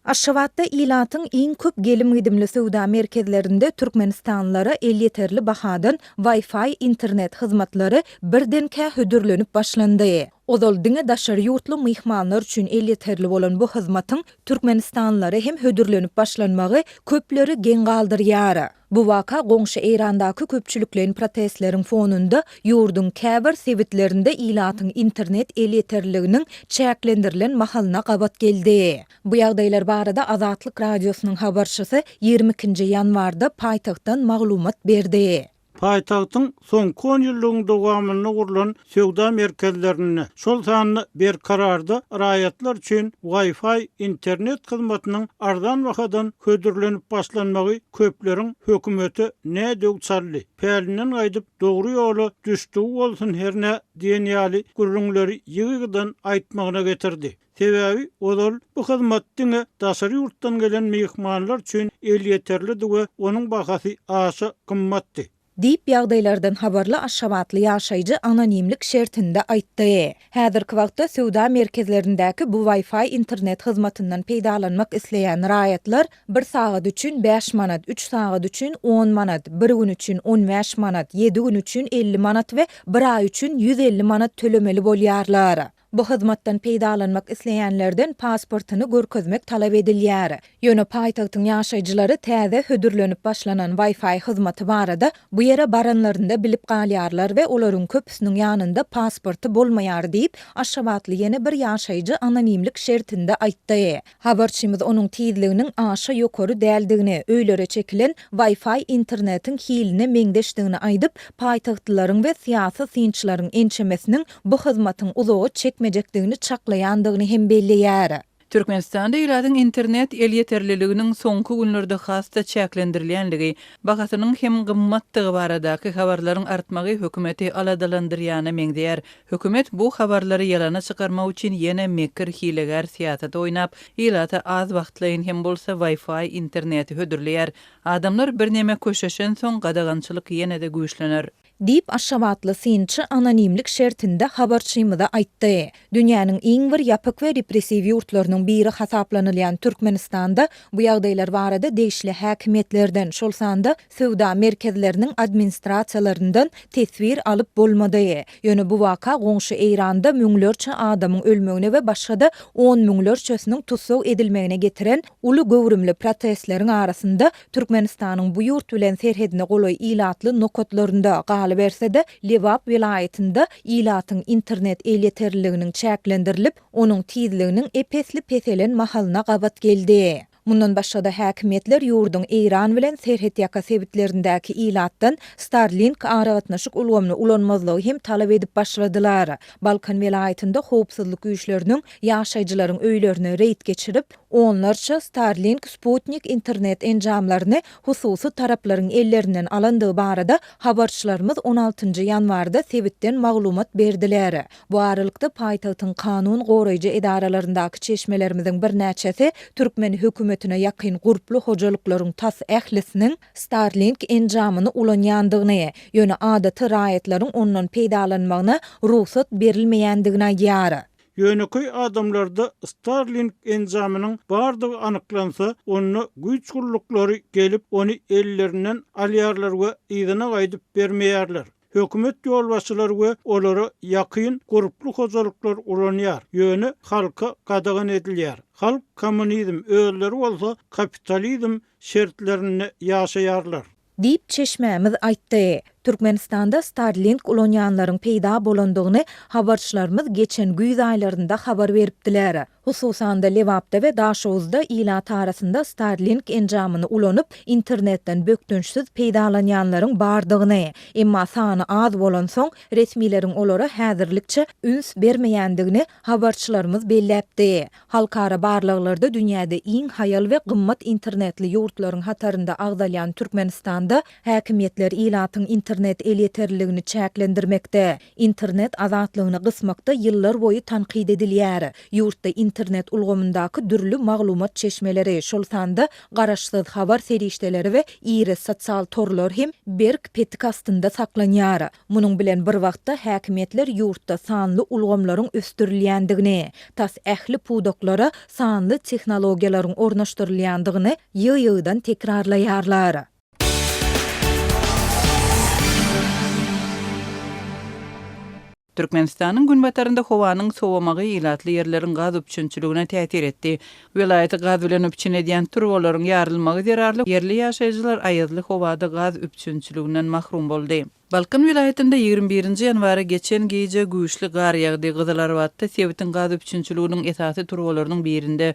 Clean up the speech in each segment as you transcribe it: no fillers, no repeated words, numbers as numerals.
Aşgabatda ilatyň iň köp gelim-gidimli söwda merkezlerinde türkmenistanlylara elýeterli bahadan Wi-Fi internet hyzmatlary birdenkä hödürlenip başlandy. Ozal diňe daşary ýurtly myhmanlar üçin elýeterli bolan bu hyzmatyň türkmenistanlylara hem hödürlenip başlanmagy köpleri geň galdyrýar. Bu waka goňşy Eýrandaky köpçülikleýin protestleriň fonunda ýurduň käbir sebitlerinde ilatyň internet elýeterliliginiň çäklendirilen mahalyna gabat geldi. Bu ýagdaýlar barada Azatlyk Radiosynyň habarçysy 22-nji ýanwarda paýtagtdan maglumat berdi. Paýtagtyň soňky onýyllygyň dowamynda gurlan söwda merkezlerinde, şol sanda Berkararda raýatlar üçin Wi-Fi internet hyzmatynyň arzan bahadan hödürlenip başlanmagy köpleriň hökümete nä döw çaldy, pälinden gaýdyp dogry ýola düşdügi bolsun hernä diýen ýaly gürrüňleri ýygy-ýygydan aýtmagyna getirdi. Sebäbi ozal bu hyzmat diňe daşary ýurtdan gelen myhmanlar üçin elýeterlidi we onuň bahasy aşa gymmatdy. Diýip, ýagdaýlardan habarly aşgabatly ýaşaýjy anonimlik şertinde aýtdy. Häzirki wagtda söwda merkezlerindäki bu Wi-Fi internet hyzmatyndan peýdalanmak isleýän raýatlar bir sagat üçin bäş manat, üç sagat üçin on manat, bir gün üçin on bäş manat, ýedi gün üçin 50 manat we bir aý üçin 150 manat tölemeli bolýarlar. Bu hyzmatdan peýdalanmak isleýänlerden pasportyny görkezmek talap edilýär. Ýöne paýtagtyň ýaşaýjylary täze hödürlenip başlanan Wi-Fi hyzmaty barada bu ýere baranlarynda bilip galýarlar we olaryň köpüsiniň ýanynda pasporty bolmaýar diýip, aşgabatly ýene bir ýaşaýjy anonimlik şertinde aýtdy. Habarçymyz onuň tizliginiň aşa ýokary däldigini, öýlere çekilen Wi-Fi internetiň hiline meňzeşdigini aýdyp, paýtagtlylaryň we syýasy synçylaryň ençemesiniň bu hyzmatyň uzaga çekmejekdigini çaklaýandygyny hem belleýär. Türkmenistanda ilatyň internet elýeterliliginiň soňky günlerde has-da çäklendirilýänligi, bahasynyň hem gymmatdygy baradaky habarlaryň artmagy hökümeti aladalandyrýana meňzeýär. Hökümet bu habarlary ýalana çykarmak üçin ýene mekir hilegär syýasaty oýnap, ilata az wagtlaýyn hem bolsa Wi-Fi interneti hödürleýär. Adamlar birneme köşeşensoň gadagançylyk ýene-de güýçlener. Diýip, aşgabatly synçy anonimlik şertinde habarçymyza aýtdy. Dünýäniň iň bir ýapyk we repressiw ýurtlarynyň biri hasaplanylýan Türkmenistanda bu ýagdaýlar barada degişli häkimiýetlerden, şol sanda söwda merkezleriniň administrasiýalaryndan teswir alyp bolmady. Ýöne bu waka goňşy Eýranda müňlerçe adamyň ölmegine we başga-da on müňlerçesiniň tussag edilmegine getiren uly göwrümli protestleriň arasynda Türkmenistanyň bu ýurt bilen serhedine golaý ilatly nokatlarynda, galyberse-de, Lebap welaýatynda ilatyň internet elýeterliliginiň çäklendirilip, onuň tizliginiň ep-esli peselen mahalyna gabat geldi. Mundan başga-da, häkimiýetler ýurduň Eýran bilen serhetýaka sebitlerindäki ilatdan Starlink aragatnaşyk ulgamyny ulanmazlygy hem talap edip başladylar. Balkan welaýatynda howpsuzlyk güýçleriniň ýaşaýjylaryň öýlerine reýd geçirip, onlarça Starlink sputnik internet enjamlaryny hususy taraplaryň ellerinden alandygy barada habarçylarymyz on altynjy ýanwarda sebitden maglumat berdiler. Bu aralykda, paýtagtyň kanun goraýjy edaralaryndaky çeşmelerimiziň birnäçesi türkmen hökümetine ýakyn gurply hojalyklaryň tas ählisiniň Starlink enjamyny ulanýandygyny, ýöne adaty raýatlaryň ondan peýdalanmagyna rugsat berilmeýändigini aýdýar. Ýönekeý adamlarda Starlink enjamynyň bardygy anyklansa, onda güýç gulluklary gelip, ony ellerinden alýarlar we yzyna gaýdyp bermeýärler. Hökümet ýolbaşçylary we olara ýakyn gurply hojalyklar ulanýar, ýöne halka gadagan edilýär. Halk kommunizm, özleri bolsa kapitalizm şertlerinde ýaşaýarlar. Diýip, çeşmämiz aýtdy. Türkmenistanda Starlink ulanýanlaryň peýda bolandygyny habarçylarymyz geçen güýz aýlarynda habar beripdiler. Hususan-da, Lebapda we Daşoguzda ilat arasynda Starlink enjamyny ulanyp, internetden bökdençsiz peýdalanýanlaryň bardygyny, emma sany az bolansoň, resmileriň olara häzirlikçe üns bermeýändigini habarçylarymyz belläpdi. Halkara barlaglarda dünýäde iň haýal we gymmat internetli ýurtlaryň hatarynda agzalýan Türkmenistanda häkimiýetler ilatyň internet. Internet elýeterliligini çäklendirmekde, internet azatlygyny gysmakda ýyllarboýy tankyt edilýär. Ýurtda internet ulgamyndaky dürli maglumat çeşmeleri, şol sanda garaşsyz habar serişdeleri we iri sosial torlar hem berk petik astynda saklanýar. Munuň bilen bir wagtda, häkimiýetler ýurtda sanly ulgamlaryň ösdürilýändigini, tas ähli pudaklara sanly tehnologiýalaryň ornaşdyrylýandygyny ýygy-ýygydan tekrarlaýarlar. Türkmenistanyň günbatarynda howanyň sowamagy ilatly ýerleriň gaz üpjünçiligine täsir etdi. Welaýaty gaz bilen üpjün edýän turbalaryň ýarylmagy zerarly ýerli ýaşaýjylar aýazly howada gaz üpjünçiliginden mahrum boldy. Balkan welaýatynda 21 nji ýanwara geçen gije güýçli gar ýagdy. Gyzylarbatda sebitiň gaz üpjünçiliginiň esasy turbalarynyň birinde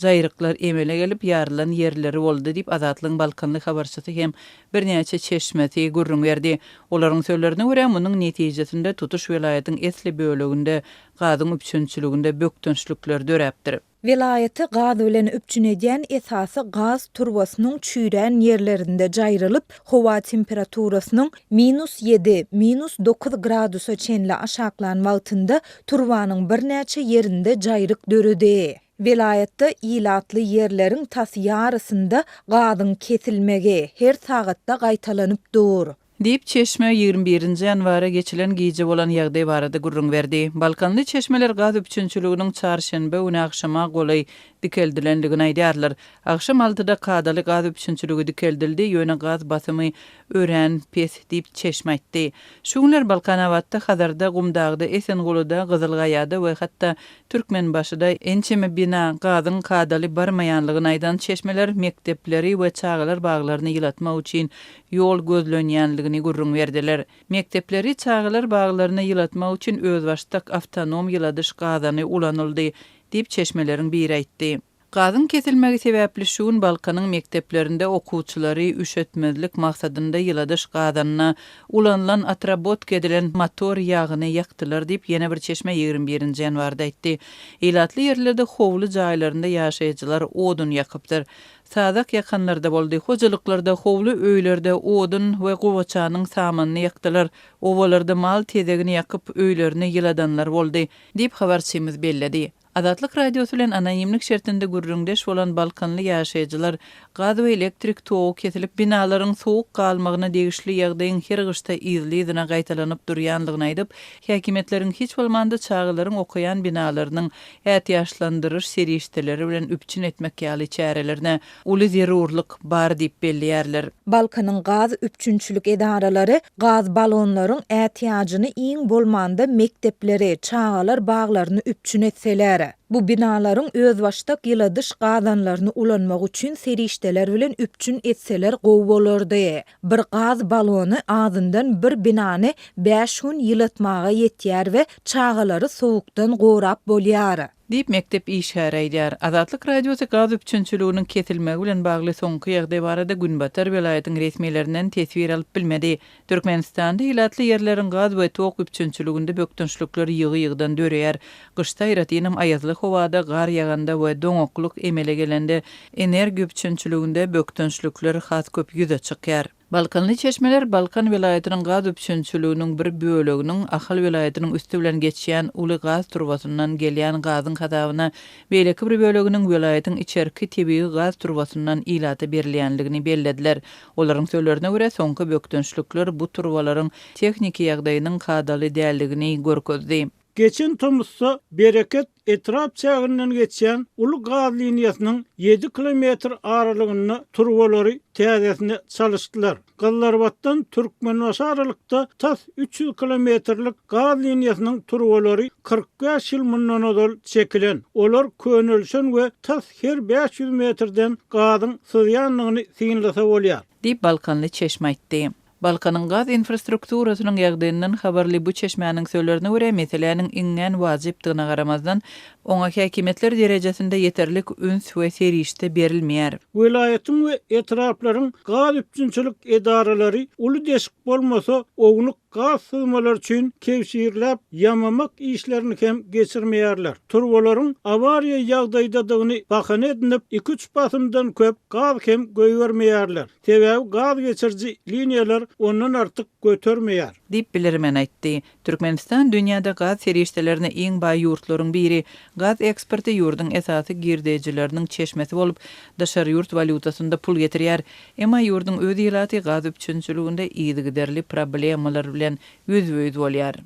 jaýryklar emele gelip, ýarylan ýerleri boldy diýip, Azatlygyň balkanly habarçysy hem birnäçe çeşmesi gürrüň berdi. Olaryň sözlerine görä, munuň netijesinde tutuş welaýatyň esli böleginde gazyň üpjünçiliginde bökdençlikler döräpdir. Welaýaty gaz bilen üpjün edýän esasy gaz turbasynyň çüýrän ýerlerinde jaýrylyp, howa temperaturasynyň minus ýedi, minus dokuz gradusa çenli aşaklan wagtynda turbanyň birnäçe ýerinde jaýryk döredi. Welaýatda ilatly ýerleriň tas ýarysynda gazyň kesilmegi her sagatda gaýtalanyp dur. Diýip, çeşme 21 nji ýanwara geçilen gije bolan ýagdaý barada gürrüň berdi. Balkanly çeşmeler gaz üpjünçiliginiň çarşenbe güni agşama golaý dikeldilendigini aýdýarlar. Agşam altyda kadaly gaz üpjünçiligi dikeldildi, ýöne gaz basymy örän pes diýip, çeşme aýtdy. Şu günler Balkanabatda, Hazarda, Gumdagda, Esenguluda, Gyzylgaýada we hatda Türkmenbaşyda ençeme bina gazyň kadaly barmaýanlygyny aýdan çeşmeler mekdepleri we çagalar baglaryny ýylatmak üçin ýol gözlenýänligini gürrüň berdiler. Mekdepleri, çagalar baglaryny ýylatmak üçin özbaşdak awtonom ýyladyş gazany ulanyldy, diýip, çeşmeleriň biri aýtdy. Gazyň kesilmegi sebäpli şu gün Balkanyň mekdeplerinde okuwçylary üşetmezlik maksadynda ýyladyş gazanyna ulanylan otrabotka edilen motor ýagyny ýakdylar diýip, ýene bir çeşme 21 nji ýanwarda aýtdy. Ilatly ýerlerde howly jaýlarynda ýaşaýjylar odun ýakypdyr. Sazak ýakanlar-da boldy. Hojalyklarda, howly öýlerde odun we gowaçanyň samanyny ýakdylar. Obalarda mal tezegini ýakyp, öýlerini ýyladanlar boldy. Diýip, habarçymyz belledi. Azatlyk Radiosy bilen anonimlik şertinde gürrüňdeş bolan balkanly ýaşaýjylar gaz we elektrik togy kesilip, binalaryň sowuk galmagyna degişli ýagdaýyň her gyşda yzly-yzyna gaýtalanyp durýanlygyny aýdyp, häkimiýetleriň hiç bolmanda çagalaryň okaýan binalarynyň ätiýaçlandyryş serişdeleri bilen üpjün etmek ýaly çärelerine uly zerurlyk bar diýip belleýärler. Balkanyň gaz üpjünçilik edaralary gaz balonlaryň ätiýajyny iň bolmanda mekdepleri, çagalar baglaryny üpjün etseler, bu binalaryň özbaşdak ýyladyş gazanlaryny ulanmak üçin serişdeler bilen üpjün etseler gowy bolardy. Bir gaz balony azyndan bir binany bäş gün ýylatmaga ýetýär we çagalary sowukdan gorap bolýar. Diýip, mekdep işgäri aýdýar. Azatlyk Radiosy gaz üpjünçiliginiň kesilmegi bilen bagly soňky ýagdaý barada günbatar welaýatyň resmilerinden teswir alyp bilmedi. Türkmenistanda ilatly ýerleriň gaz we tok üpjünçiliginde bökdençlikler ýygy-ýygydan döreýär. Gyşda, aýratynam aýazly howada, gar ýaganda we doňaklyk emele gelende energiýa üpjünçiliginde bökdençlikler has köp ýüze çykýar. Balkanly çeşmeler Balkan welaýatynyň gaz üpjünçiliginiň bir böleginiň Ahal welaýatynyň üsti bilen geçýän uly gaz turbasyndan gelýän gazyň hasabyna beýleki bir böleginiň welaýatyň içerki tebigy gaz turbasyndan ilata berilýänligini bellediler. Olaryň sözlerine görä, soňky bökdençlikler bu turbalaryň tehniki ýagdaýynyň kadaly däldigini görkezdi. Geçen tomusda Bereket etrap çäginden geçýän uly gaz liniýasynyň ýedi kilometr aralygynda turbalary täzesine çalyşdylar. Gyzlarbatdan Türkmenbaşy aralykda tas 300 kilometrlik gaz liniýasynyň turbalary 45 ýyl mundan ozal çekilen. Olar könelişen we tas her 500 metrden gazyň syzýandygyny synlasa bolýar. Diýip, balkanly çeşme aýtdy. Balkanyň gaz infrastrukturasynyň ýagdaýyndan habarly bu çeşmäniň sözlerine görä, meseläniň iňňän wajypdygyna garamazdan, oňa häkimiýetler derejesinde ýeterlik üns we serişde berilmeýär. Welaýatyň we etraplaryň gaz üpjünçilik edaralary uly deşik bolmasa, ownuk. gaz syzmalary üçin kebşirläp ýamamak işlerini hem geçirmeýärler. Turbalaryň awariýa ýagdaýdadygyny bahana edinip, iki-üç basymdan köp gaz hem goýbermeýärler. Sebäbi gaz geçiriji liniýalar ondan artyk götermeýär. Diýip, bilermen aýtdy. Türkmenistan dünýäde gaz serişdelerine iň baý ýurtlaryň biri. Gaz eksporty ýurduň esasy girdejileriniň çeşmesi bolup, daşary ýurt walýutasynda pul getirýär. Emma ýurduň öz ilaty gaz üpjünçiliginde yzygiderli problemalar bilen ýüzbe-ýüz bolýar.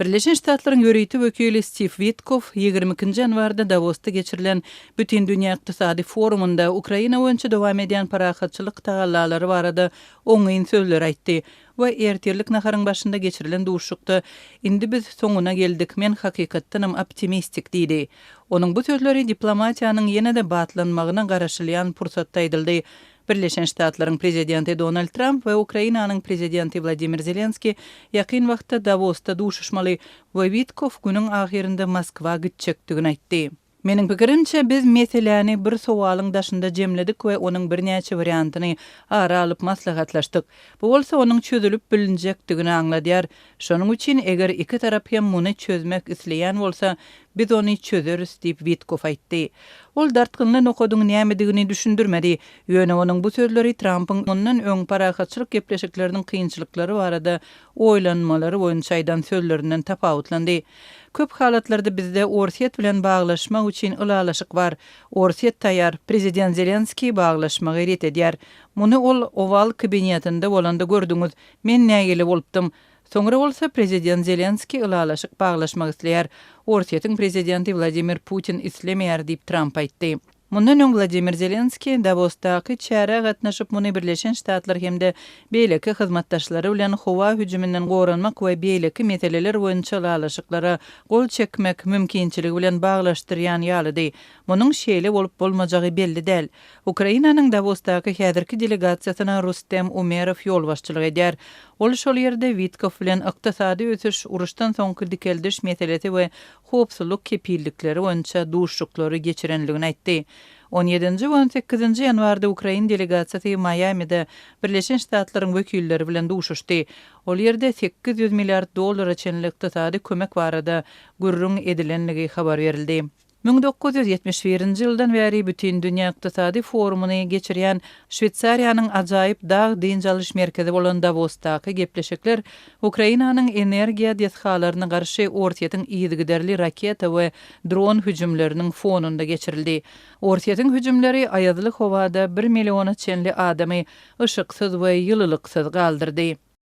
Birleşen Ştatlaryň ýörite wekili Stiw Witkoff 22-nji ýanwarda Dawosda geçirilen Bütindünýä ykdysady forumynda Ukraina boýunça dowam edýän parahatçylyk tagallalary barada oňyn sözleri aýtdy we ertirlik naharyň başynda geçirilen duşuşykda Indi biz soňuna geldik, men hakykatdanam optimistik diýdi. Onuň bu sözleri diplomatiýanyň ýene-de batlanmagyna garaşylýan pursatda aýdyldy. Birleşen Ştatlaryň Prezidenti Donald Tramp we Ukrainanyň Prezidenti Wladimir Zelenskiý ýakyn wagtda Dawosda duşuşmaly we Witkoff günüň ahyrynda Moskwa gitjekdigini aýtdy. Meniň pikirimçe, biz meseläni bir sowalyň daşynda jemledik we onuň birnäçe wariantyny ara alyp maslahatlaşdyk. Bu bolsa onuň çözülip bilinjekdigini aňladýar. Şonuň üçin, eger iki tarap hem muny çözmek isleýän bolsa, biz ony çözeris diýip, Witkoff aýtdy. Ol dartgynly nokadyň nämedigini düşündirmedi. Ýöne onuň bu sözleri Trampyň mundan öň parahatçylyk gepleşikleriniň kynçylyklary barada oýlanmalary boýunça aýdan sözlerinden tapawutlandy. Köp halatlarda bizde Orsýet bilen baglaşmak üçin ylalaşyk bar. Orsýet taýýar, prezident Zelenskiý baglaşmagy ret edýär. Muny ol Owal kabinetinde bolanda gördüňiz. Men nägile bolupdym. Soňra bolsa prezident Zelenskiý ylalaşyk baglaşmak isleýär. Orsýetiň prezidenti Wladimir Putin islemeýär diýip, Tramp aýtdy. Mundan öň Wladimir Zelenskiý Dawosdaky çärä gatnaşyp, muny Birleşen Ştatlar hem-de beýleki hyzmatdaşlary bilen howa hüjüminden goranmak we beýleki meseleler boýunça ylalaşyklara gol çekmek mümkinçiligi bilen baglaşdyrýan ýalydy. Munuň şeýle bolup bolmajagy belli däl. Ukrainanyň Dawosdaky häzirki delegasiýasyna Rustem Umerow ýolbaşçylyk edýär. Ol şol ýerde Witkoff bilen ykdysady ösüş, uruşdan soňky dikeldiş meselesi we howpsuzlyk kepillikleri boýunça duşuşyklary geçirendigini aýtdy. On ýedinji we on sekizinji ýanwarda ukrain delegasiýasy Maýamide Birleşen Ştatlaryň wekilleri bilen duşuşdy. Ol ýerde 800 milliard dollara çenli ykdysady kömek barada gürrüň edilendigi habar berildi. 1971-nji ýyldan bäri Bütindünýä ykdysady forumyny geçirýän Şweýsariýanyň ajaýyp dag dynç alyş merkezi bolan Dawosdaky gepleşikler Ukrainanyň energiýa desgalaryna garşy Orsýetiň yzygiderli raketa we dron hüjümleriniň fonunda geçirildi. Orsýetiň hüjümleri aýazly howada bir milliona çenli adamy yşyksyz we ýylylyksyz galdyrdy.